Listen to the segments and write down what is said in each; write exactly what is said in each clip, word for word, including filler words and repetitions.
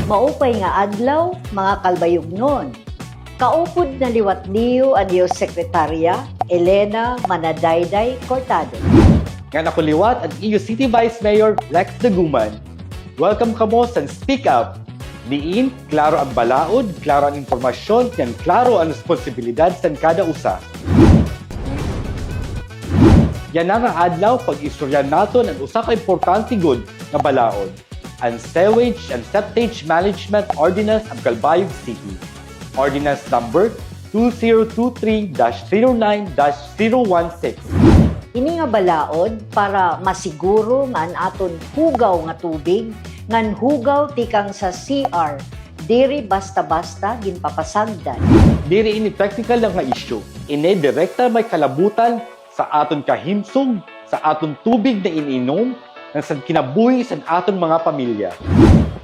Maupay nga adlaw, mga Calbayognon. Kaupod na liwat niyo an iyo sekretarya, Elena Manadayday Cortado. Ngan ako liwat an iyo City Vice Mayor, Lex Daguman. Welcome kamo san Speak Up. Diin, klaro an balaod, klaro an impormasyon, ngan klaro an responsibilidad san kada usa. Yana nga adlaw, pag-istoryahan naton an usa ka importante gud nga balaod, an sewage and septage management ordinance of Calbayog City, ordinance number two zero two three dash zero nine dash zero one six. Ini nga balaod para masiguro nga an aton hugaw nga tubig ngan hugaw tikang sa C R diri basta-basta ginpapasagdan. Diri ini teknikal lang nga isyu. Ini direkta may kalabutan sa aton kahimsog, sa aton tubig na iniinom, ngan sa kinabuhi san aton mga pamilya.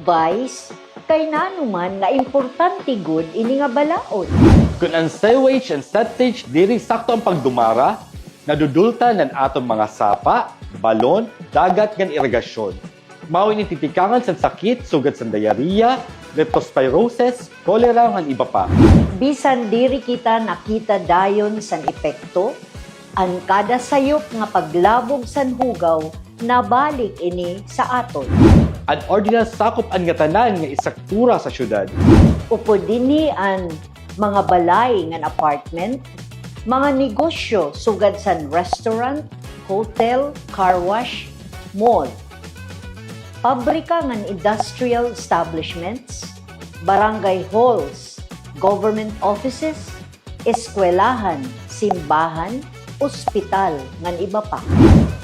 Vice, kay nano man nga importante gud ini nga balaod? Kon an sewage and septage diri sakto an pagdumara, nadudultan an aton mga sapa, balon, dagat ngan irigasyon. Mao ini titikangan san sakit sugad san diarrhea, leptospirosis, cholera ngan iba pa. Bisan diri kita nakita dayon san epekto, an kada sayop nga paglabog san hugaw nabalik ini sa aton. An ordinance sakop an ngatanan nga istruktura sa syudad. Upod dinhi an mga balay ngan apartment, mga negosyo sugad san restaurant, hotel, car wash, mall, pabrika ngan industrial establishments, barangay halls, government offices, eskwelahan, simbahan, ospital, ngan iba pa.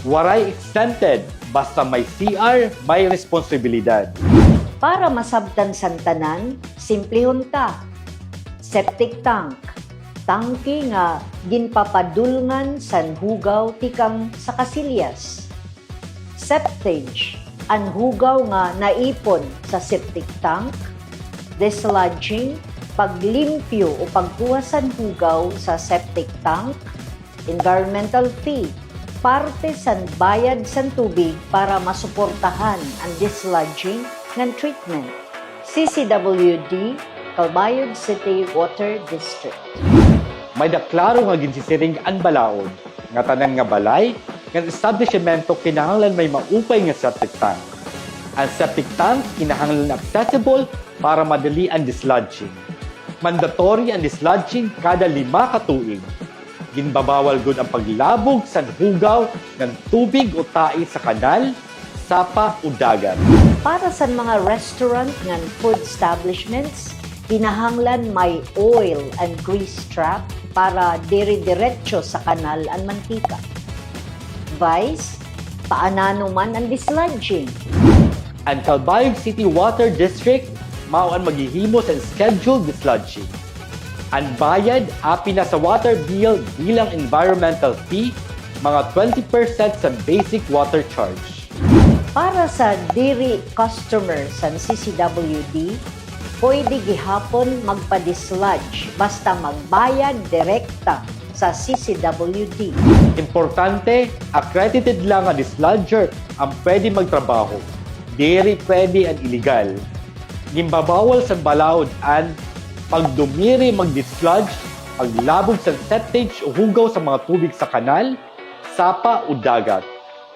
Waray exempted, basta may C R, may responsibilidad. Para masabtan san tanan, simplehon ta. Septic tank, tangke nga ginpapadulngan san hugaw tikang sa kasilyas. Septage, an hugaw nga naipon sa septic tank. Dislodging, paglimpyo o pagkuha san hugaw sa septic tank. Environmental fee, parte san bayad san tubig para masuportahan an dislodging ngan treatment. C C W D, Calbayog City Water District. May-ada klaro nga ginsisiring an balaod nga tanan nga balay ngan establisimento kinahanglan may maupay nga septic tank. An septic tank kinahanglan accessible para madali an dislodging. Mandatory an dislodging kada lima ka tuig. Ginbabawal gud an paglabog san hugaw ngan tubig o tae sa kanal, sapa o dagat. Para san mga restaurant ngan food establishments, kinahanglan may oil and grease trap para diri diretso sa kanal an mantika. Vice, paanano man an dislodging? An Calbayog City Water District mao an maghihimo sa scheduled dislodging. An bayad, apin na sa water bill bilang environmental fee, mga twenty percent sa basic water charge. Para sa diri customer san C C W D, pwede gihapon magpa-dislodge basta magbayad direkta sa C C W D. Importante, accredited lang nga dislodger an pwede magtrabaho. Diri pwede an iligal. Ginbabawal san balaod an pagdumiri, mag-dislodge, paglabog san septage o hugaw sa mga tubig sa kanal, sapa o dagat,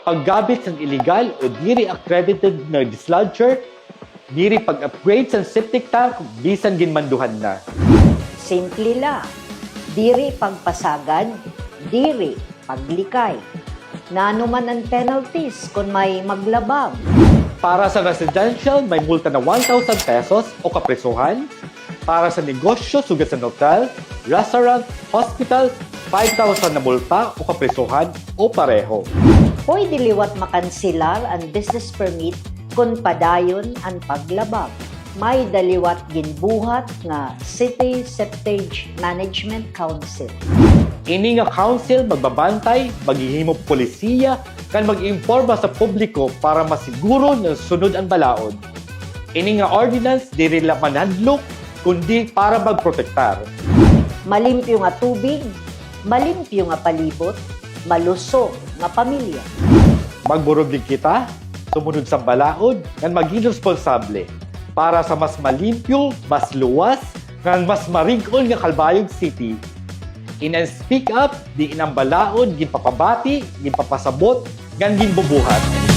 paggamit san iligal o diri accredited nga dislodger, diri pag-upgrade san septic tank bisan ginmanduhan na. Simple la, diri pagpasagad, diri paglikay. Nano man an penalties kon may maglabag? Para sa residential, may multa na one thousand pesos o kaprisohan. Para sa negosyo, sugad san hotel, restaurant, hospital, five thousand na multa o kaprisohan o pareho. Pwede liwat makanselar an business permit kon padayon an paglabag. May-ada liwat ginbuhat nga City Septage Management Council. Ini nga council magbabantay, maghihimo polisiya, ngan mag-iimporma sa publiko para masiguro nga sunod an balaod. Ini nga ordinance diri la manhadlok, kundi para magprotektar. Malimpyo nga tubig, malimpyo nga palibot, malusog nga pamilya. Magburublig kita, sumunod sa balaod, ngan maging responsable. para sa mas malimpyo, mas luwas, ngan mas marig-on nga Calbayog City. In an Speak Up, diin an balaod ginpapabati, ginpapasabot, ngan ginbubuhat.